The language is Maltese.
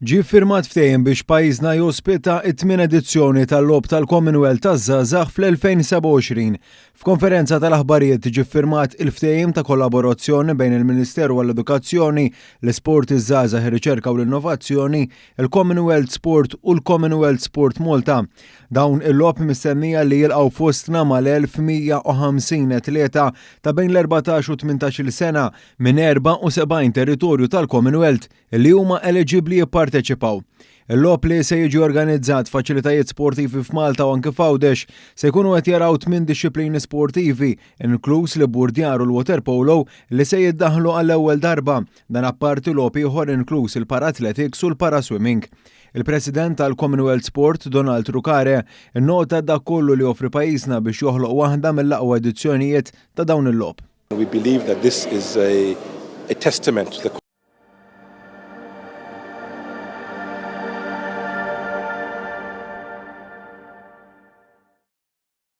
Ġie ffirmat ftehim biex pajjiżna jospita it-tmien edizzjoni tal-Logħob tal-Commonwealth taż-Żgħażagħ fl-2027. F'konferenza tal-aħbarijiet ġie ffirmat il-ftehim ta' kollaborazzjoni bejn il-Ministeru għall-Edukazzjoni, l-Isport, iż-Żgħażagħ, ir-Riċerka u l-Innovazzjoni, il-Commonwealth Sport u l-Commonwealth Sport Malta. Dawn il-logħob mistennija li jilqgħu fostna mal-1150 atleta ta' bejn l-14 u 18 sena minn 74 territorju tal-Commonwealth li huma eliġibbli jipparteċipaw. Il-logħob, li se jiġi organizzat faċilitajiet sportivi f'Malta u anke f'Għawdex, se jkunu qed jaraw tmien dixxiplini sportivi, inkluż l-ibburdjar u l-waterpolo li se jiddaħlu għall-ewwel darba, dan apparti logħob ieħor inkluż il-para-athletics u l-para-swimming. Il-President tal-Commonwealth Sport, Donald Rukare, innota dak kollu li joffri pajjiżna biex joħloq waħda mill-aqwa edizzjonijiet ta' dawn il-logħob. We believe that this is a testament to the